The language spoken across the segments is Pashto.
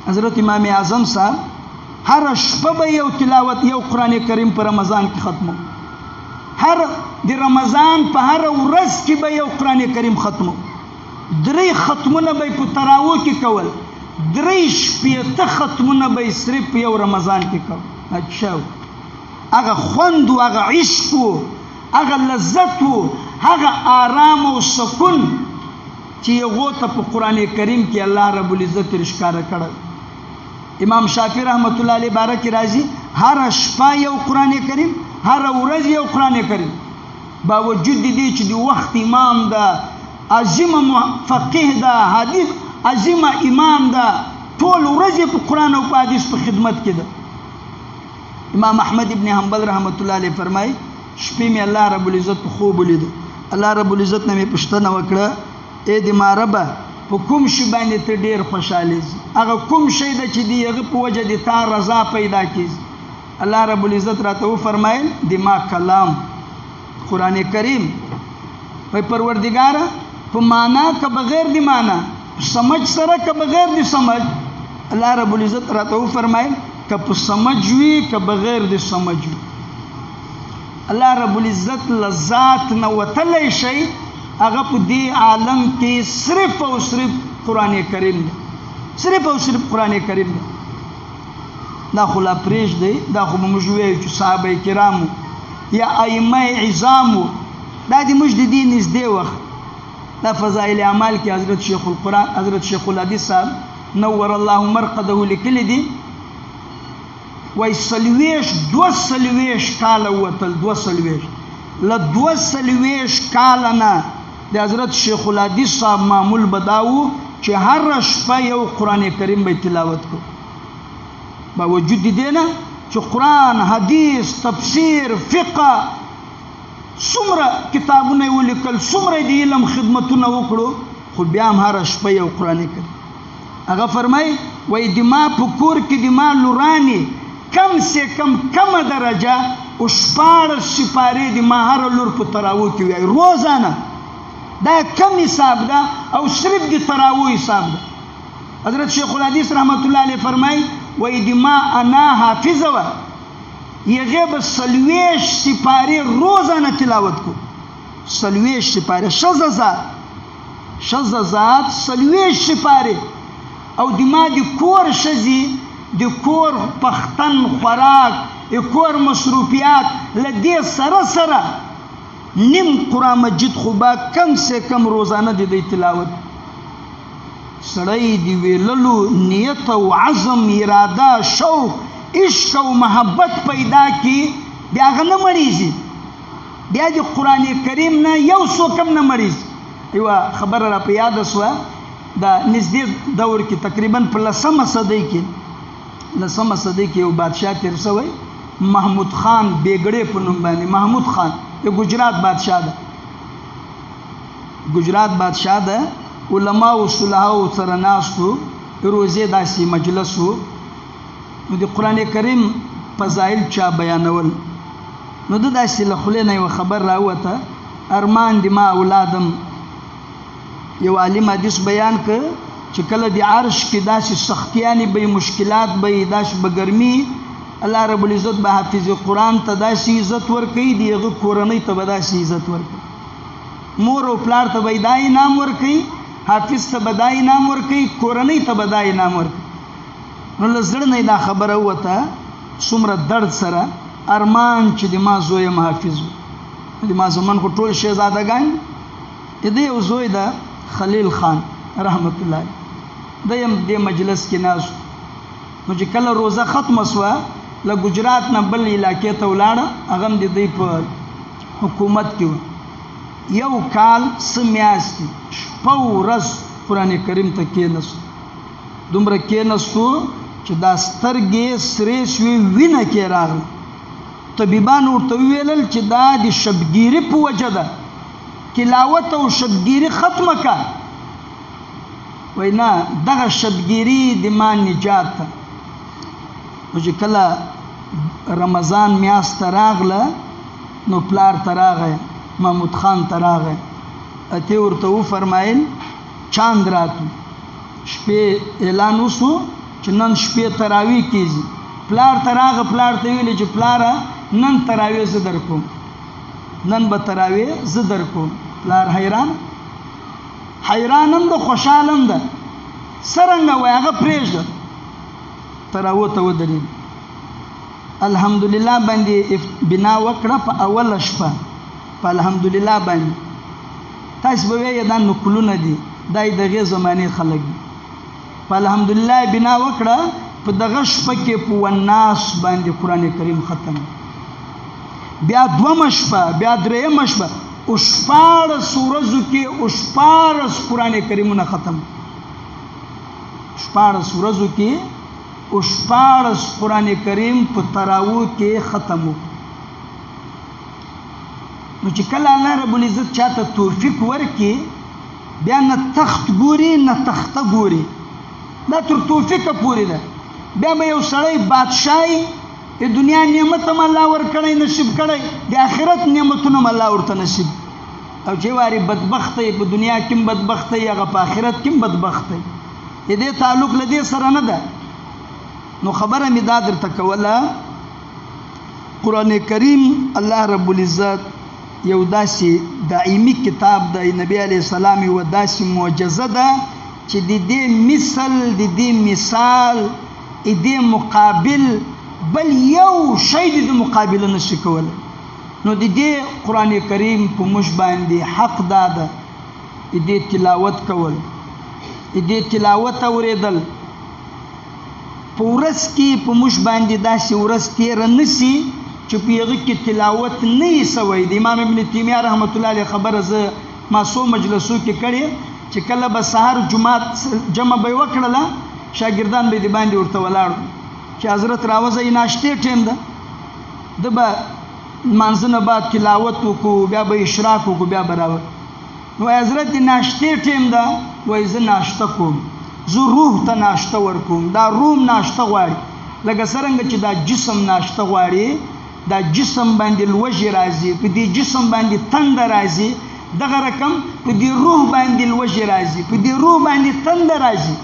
حضرت امام اعظم صاحب هر شپه به یو تلاوت، یو قرآن کریم په رمضان کې ختمو. هر د رمضان په هر ورځ کې به یو قرآن کریم ختمو. درې ختمونه به په تراوو کې کول، 63 ختمونه به صرف په یو رمضان کې کول. اچھا، هغه خوند و، هغه عشق و، هغه لذت و، هغه آرام او سکون چې هغو ته په قرآن کریم کې الله رب العزت ښکاره کړی. امام شافعي رحمت الله علیه باره کې راځي، هره شپه یو قرآن کریم، هره ورځ یو قرآن کریم. باوجود د دې چې د وخت امام ده، عظیم فقیه ده، حدیث عظیم امام ده، ټول ورځ یې په قرآن او په حدیث په خدمت کې ده. امام احمد ابن حنبل رحمت الله علیه فرمایي، شپې مې الله رب العزت په خوب ولید، الله رب العزت نه مې پوښتنه وکړه، ای د ما ربه، په کوم شي باندې ته ډېر خوشحالېږي؟ هغه کوم شی ده چې د هغه په وجه د تا رضا پیدا کېږي؟ الله رب العزت راته وفرمایل، د ما کلام قرآن کریم. وایي پروردګاره، په معنا که بغیر د معنا، سمج سره که بغیر د سمج؟ الله رب العزت راته وفرمایل، که په سمج وي که بغیر د سمج وي. الله رب العزت له ذات نه وتلی شي، هغه په دې عالم کې صرف او صرف قرآن کریم دی، صرف او صرف قرآن کریم دی. دا خو لا پرېږدئ، دا خو به موږ ووایو چې صحابه کرامو یا ائمه عظامو، دا د موږ د دې نږدې وخت دا فضائل اعمال کې حضرت شیخ القرآن، حضرت شیخ الحدیث صاحب نور الله مرقده لیکلي دي، وایي څلوېښت 42 کاله ووتل، 42 له 42 کاله نه د حضرت شیخ الحدیث صاحب معمول به دا و چې هره شپه یو قرآن کریم به یې تلاوت کو. باوجود د دې نه چې قرآن، حدیث، تفسیر، فقه څومره کتابونه یې ولیکل، څومره یې د علم خدمتونه وکړو، خو بیا هم هره شپه یو قرآن کریم. هغه فرمایي، وایي د ما په کور کې د ما لورانې کم سه کم کمه درجه او 16 سپارې د ما هره لور په تراوو کې وایي روزانه. دا کم حساب ده او صرف د تراوو حساب ده. حضرت شیخ الحدیث رحمت الله علیه فرمایي، وایي د ما انا حافظه وه، هغې به 40 سپارې روزانه تلاوت کو. 40 سپارې، ښځه ذات، ښځه ذات 40 سپارې. او د ما د کور ښځې د کور پختن خوراک، د کور مصروفیات، له دې سره سره نیم قرآن مجید خو به کم سه کم روزانه د دی تلاوت. سړی د ویللو نیت او عزم، اراده، شوق، عشق او محبت پیدا کی، بیا هغه نه مړیږي، بیا د قرآن کریم نه یو څوک هم نه مړیږي. یوه خبره را په یاده سوه، دا نږدې دور کې تقریبا په لسمه صدۍ کې، لسمه صدۍ کې یو بادشاه تېر شوی، محمود خان بیګړې په نوم باندې. محمود خان د ګجرات بادشاه ده، ګجرات بادشاه ده. علما او صلحاو سره ناست وو، روزې داسې مجلس و، نو د قرآن کریم فضایل چا بیانول، نو ده داسې له خولې نه یوه خبر راووته، ارمان د ما اولادم. یو عالم حدیث بیان که چې کله د عرش کې داسې سختیانې به وي، مشکلات به وي، داسې به ګرمي، الله رب العزت به حافظ قرآن ته داسې عزت ورکوي، د هغه کورنۍ ته به داسې عزت ورکوي، مور او پلار ته به یې دا انعام ورکوي، حافظ ته به دا انعام ورکوي، کورنۍ ته به دا انعام ورکوي. نو له زړه نه یې دا خبره ووته څومره درد سره، ارمان چې د ما زوی هم حافظ و. د ما زمن خو ټول شهزادګان دي. د ده یو زوی ده خلیل خان رحمت الله علیه، دی هم دې مجلس کې ناست و. نو چې کله روزه ختمه سوه، له ګجرات نه بل علاقې ته ولاړه، هغه هم د دوی په حکومت کې و. یو کال څه میاشتې شپه ورځ قرآن کریم ته کېناست، دومره کېناستو چې دا سترګې سرې شوې، وینه کې راغله. طبیبانو ورته وویل چې دا د شبګیري په وجه ده، تلاوت او شبګیري ختمه که. وایي نه، دغه شبګیري د ما نجات ده. نو چې کله رمضان میاشت ته راغله، نو پلار ته راغی، محمود خان ته راغی، اتې ورته وفرمایل چاند راتلو، شپې اعلان وسو چې نن شپې تراویح کېږي. پلار ته راغه، پلار ته ویلې چې پلاره نن تراویح زه در کوم، نن به تراویح زه در کوم. پلار حیران، حیران هم ده، خوشحال هم ده. څرنګه وایي هغه پرېږده، تراویح ته ودرېد. الحمدلله باندې بنا وکړه په اوله شپه، په الحمدلله باندې. تاسو به وایئ دا نکلونه دي، دا یې دغې زمانې خلک دي. په الحمدلله بنا وکړه، په دغه شپه کې په والناس باندې قرآن کریم ختم. بیا دومه شپه، بیا درېیمه شپه، او 16 ورځو کې او 16 قرآن کریمونه ختم. 16 ورځو کې او 16 قرآن کریم په تراوو کې ختم وکړو. نو چې کله الله رب العزت چاته توفیق ورکړي، بیا نه تخت ګوري نه تخته ګوري، دا تر توفیقه پورې ده. بیا به یو سړی بادشاهي، د دنیا نعمت هم الله ورکړی نصیب کړی، د آخرت نعمتونه هم الله ورته نصیب. او چې واري بدبخت دی، په دنیا کې هم بدبخت دی، هغه په آخرت کې هم بدبخت دی. د دې تعلق له دې سره نه ده. نو خبره مې دا درته کوله، قرآن کریم الله رب العزت یو داسې دایمي کتاب دی، نبی علیه السلام یوه داسې معجزه ده چې د دې مثل، د دې مثال، د دې مقابل بل یو شی د دې مقابله نشي کولی. نو د دې قرآن کریم په موږ باندې حق دا ده د دې تلاوت کول، د دې تلاوت اورېدل. په ورځ کې په موږ باندې داسې ورځ تېره نه سي چې په هغه کې تلاوت نه یې سوی. د امام ابن تیمیه رحمت الله علیه خبره زه ما څو مجلسو کې کړې چې کله به سهار جماعت جمع به یې وکړله، شاګردان به یې دباندې ورته ولاړ چې حضرت راوځئ ناشتې ټیم ده. ده به لمانځه نه بعد تلاوت وکړو، بیا به اشراق وکړو، بیا به راوځو. نو حضرت د ناشتې ټیم ده، وایي زه ناشته کوم، زه روح ته ناشته ورکوم، دا روح ناشته غواړي. لکه څرنګه چې دا جسم ناشته غواړي، دا جسم باندې لوږې راځي، په دې جسم باندې تنده راځي، دغه رقم په دې روح باندې لوږې راځي، په دې روح باندې تنده راځي.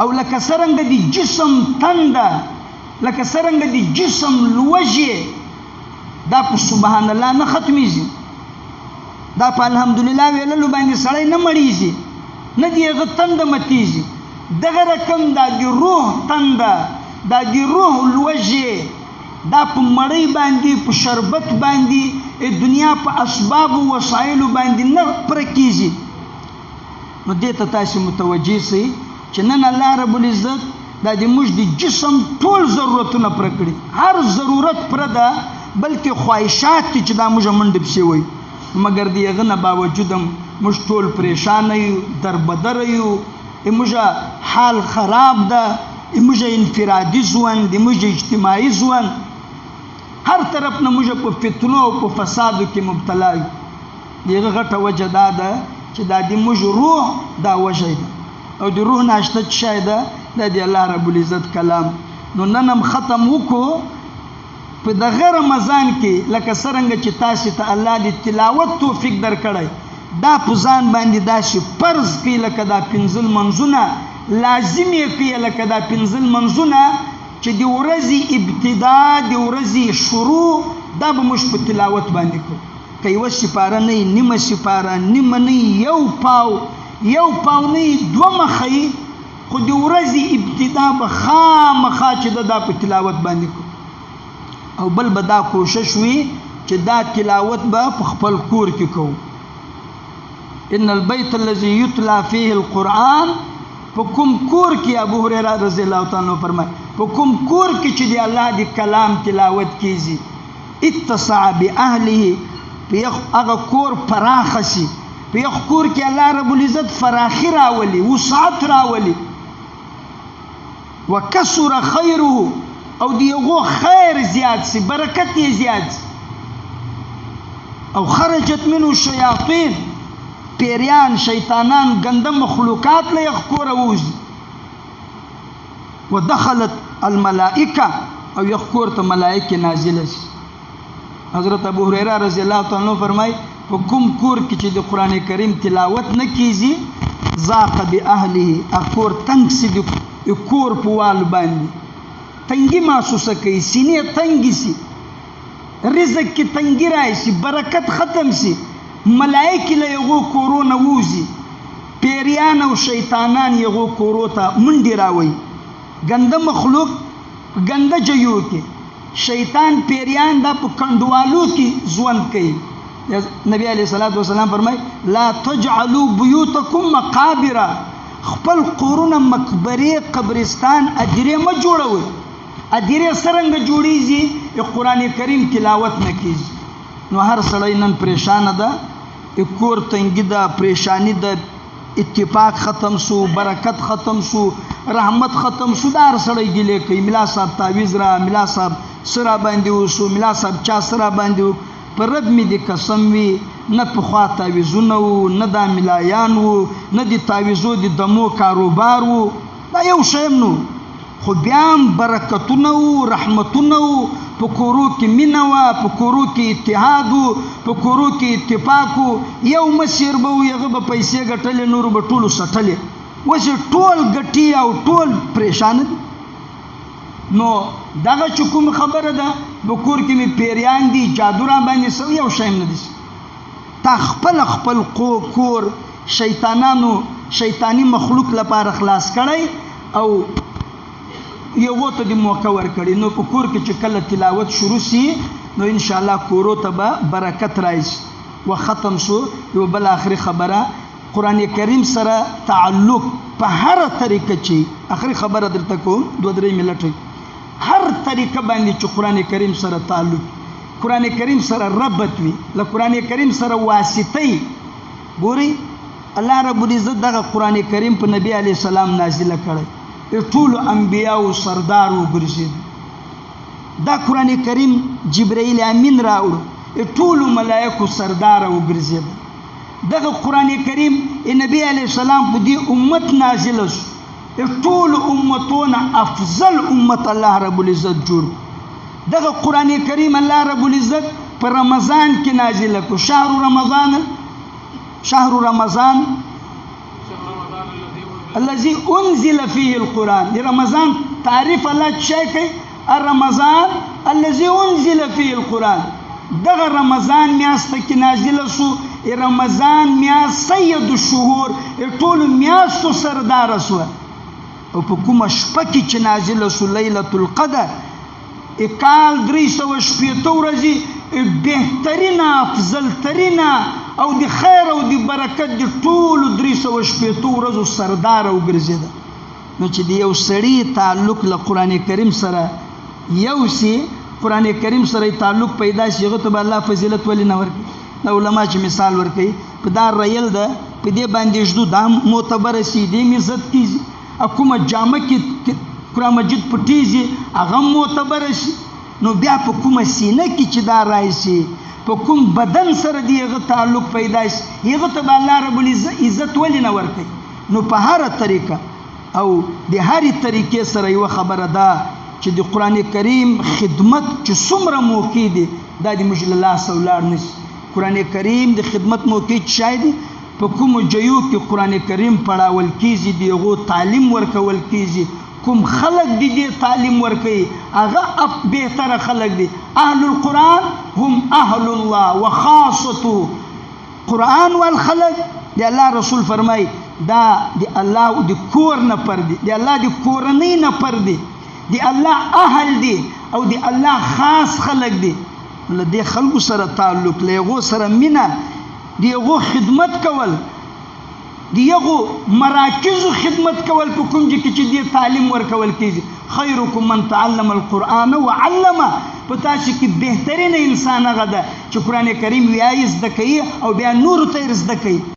او لکه څرنګه د جسم تنده، لکه څرنګه د جسم لوږې، دا په سبحان الله نه ختمېږي، دا په الحمدلله ویللو باندې سړی نه مړېږي، نه د هغه تنده متېږي. دغه رقم دا د روح تنده، دا د روح لوږې، دا په مړۍ باندې، په شربت باندې، دنیا په اسباب او وسایلو باندې نه پوره کېږي. نو دې ته تاسې متوجه سئ چې نن الله رب العزت دا د موږ د جسم ټول ضرورتونه پوره کړي، هر ضرورت پوره ده، بلکې خواهشات دي چې دا موږ منډې پسې وایو، مګر د هغه نه باوجود هم موږ ټول پریشانه یو، دربدره یو، موږ حال خراب ده، موږ انفرادي ژوند، موږ اجتماعي ژوند، هر طرف نه موږ په فتنو او په فسادو کې مبتلا یو. د هغه غټه وجه دا ده چې دا د موږ روح دا وږی ده، او د روح ناشته څه شی ده؟ دا د الله رب العزت کلام. نو نن هم ختم وکړو په دغه رمضان کې، لکه څرنګه چې تاسې ته الله د تلاوت توفیق درکړی، دا په ځان باندې داسې فرض کړئ لکه دا پنځه لمونځونه لازم یې کړئ، لکه دا پنځه لمونځونه چې د ورځې ابتدا، د ورځې شروع، دا به موږ په تلاوت باندې کوو. که یوه سپاره نه وي، نیمه سپاره، نیمه نه وي، یو پاو، یو پاو نه وي، دوه مخه وي، خو د ورځې ابتدا به خامخا چې ده دا په تلاوت باندې کوو. او بل به دا کوشش وي چې دا تلاوت به په خپل کور کې کوو. ان البيت الذي يتلى فيه القرآن، په کوم کور کې ابو هريره رضی الله تعالی عنہ فرمایي، په کوم کور کې چې د الله د کلام تلاوت کیږي، اتسع باهله، په یو هغه کور پراخه شي، په یو کور کې الله رب العزت فراخي راولي، وسعت راولي، وکثر خیره، او د هغو خیر زیات شي، برکت یې زیات شي، او خرجت منه الشیاطین، پیریان، شیطانان، ګنده مخلوقات له یخ کوره ووځي، ودخلت الملائکه، او یخ کور ته ملائکې نازله شي. حضرت ابو هريره رضی الله تعالی عنہ فرمایي، په کوم کور کې چې د قرآن کریم تلاوت نه کیږي، ضاق باهله، هغه کور تنګ سي، د کور په والو باندې تنګي محسوسه کوي، سینې تنګې سي، رزق کې تنګي راشي، برکت ختم سي، ملایکې له هغو کورو نه ووځي، پیریان او شیطانان هغو کورو ته منډې راوړي، ګنده مخلوق په ګنده جیو کې، شیطان پیریان دا په کنډوالو کې ژوند کوي. نبی علیه الصلاة والسلام فرمایي لا تجعلوا بیوتکم مقابر، خپل کورونه مقبرې، قبرستان، ادیرې مه جوړوئ. ادیرې څرنګه جوړیږي؟ قرآن کریم تلاوت نه کیږي. نو هر سړی نن پریشانه ده، کور تنګي ده، پریشانی ده، اتفاق ختم سو، برکت ختم سو، رحمت ختم سو، دا هر سړی ګیلې کوي، ملا صاحب تعویذ را، ملا صاحب څه را باندې وسو، ملا صاحب چا څه را باندې وکړو. په رب مې دې قسم وي، نه پخوا تعویذونه وو، نه دا ملایان وو، نه د تعویذو د دمو کاروبار وو، دا یو شی هم نه وو، خو بیا هم برکتونه وو، رحمتونه وو، په کورو کې مینه وه، په کورو کې اتحاد وو، په کورو کې اتفاق وو. یو مسیر به وو، هغه به پیسې ګټلې، نورو به ټولو سټلې. اوس یې ټول ګټي او ټول پریشانه دي. نو دغه چې کوم خبره ده، په کور کې مې پیریان دي، جادو را باندې سوی، یو شی هم نه دي. تا خپل خپل کور شیطانانو، شیطاني مخلوق لپاره خلاص کړی او یو ته د موقع ورکړي. نو په کور کې چې کله تلاوت شروع سي، نو ان شاء الله کورو ته به برکت راشي. و ختم سو. یو بل آخري خبره، قرآن کریم سره تعلق په هر طریقه چې آخري خبره درته کوم، 2-3 منټه، هر طریقه باندې چې قرآن کریم سره تعلق، قرآن کریم سره ربط وي، له قرآن کریم سره واسطه وي. ګورئ الله رب العزت دغه قرآن کریم په نبی علیه السلام نازله کړی، ټولو انبیاو سردار وګرځېد. دا قرآن کریم جبرائیل امین راوړو، ټولو ملایکو سردار وګرځېد. دغه قرآن کریم نبی علیه السلام په دې امت نازل شو، ټولو امتونه افضل امت الله رب العزت جوړ. دغه قرآن کریم الله رب العزت په رمضان کې نازل کړو، شهر رمضان، شهر رمضان الذي انزل فيه القرآن. د رمضان تعریف الله څه کوي؟ الرمضان الذي انزل فيه القرآن. دغه رمضان میاشت کې نازل شو، رمضان میاشت سید الشهور، ټولو میاشتو سردار شو. او په کومه شپه کې چې نازل شو لیلة القدر، کال 360 ورځې بهترینه، افضلترینه او د خیر او د برکت د ټولو 360 ورځو سردار وګرځېده. نو چې د یو سړي تعلق له قرآن کریم سره یو سي، قرآن کریم سره تعلق پیدا شي، هغه ته به الله فضیلت ولې نه ورکوي؟ دا علما چې مثال ورکوي، په دا ریل ده، په دې باندې ږدو، دا معتبره سي، دې هم عزت کېږي. او کومه جامه کې قرآن مجید پټېږي، هغه هم معتبره شي. نو بیا په کومه سینه کې چې دا راشي، په کوم بدن سره دی هغه تعلق پیدا شي، هغه ته به الله رب العزت ولې نه ورکوي؟ نو په هره طریقه او د هرې طریقې سره یوه خبره ده چې د قرآن کریم خدمت چې څومره موقع دي، دا د موږ له لاسه ولاړ نه شي. قرآن کریم د خدمت موقع چې شی دي، په کومو جایو کې قرآن کریم پړاول کېږي، د هغو تعلیم ورکول کېږي، کوم خلک د دې تعلیم ورکوي هغه بهتره خلک دي. اهل القرآن هم اهل الله وخاصته. قرآن والخلق د الله رسول فرمایي دا د الله د کور نفر دی، د الله د کورنۍ نفر دی، د الله اهل دی او د الله خاص خلک دی. له دې خلکو سره تعلق، له هغو سره مینه، د هغو خدمت کول، د هغو مراکزو خدمت کول په کوم ځای کې چې دې تعلیم ورکول کېږي. خیرکم من تعلم القرآن وعلمه. په تاسو کې بهترین انسان هغه ده چې قرآن کریم ویایي، زده کوي او بیا نورو ته یې زده کوي.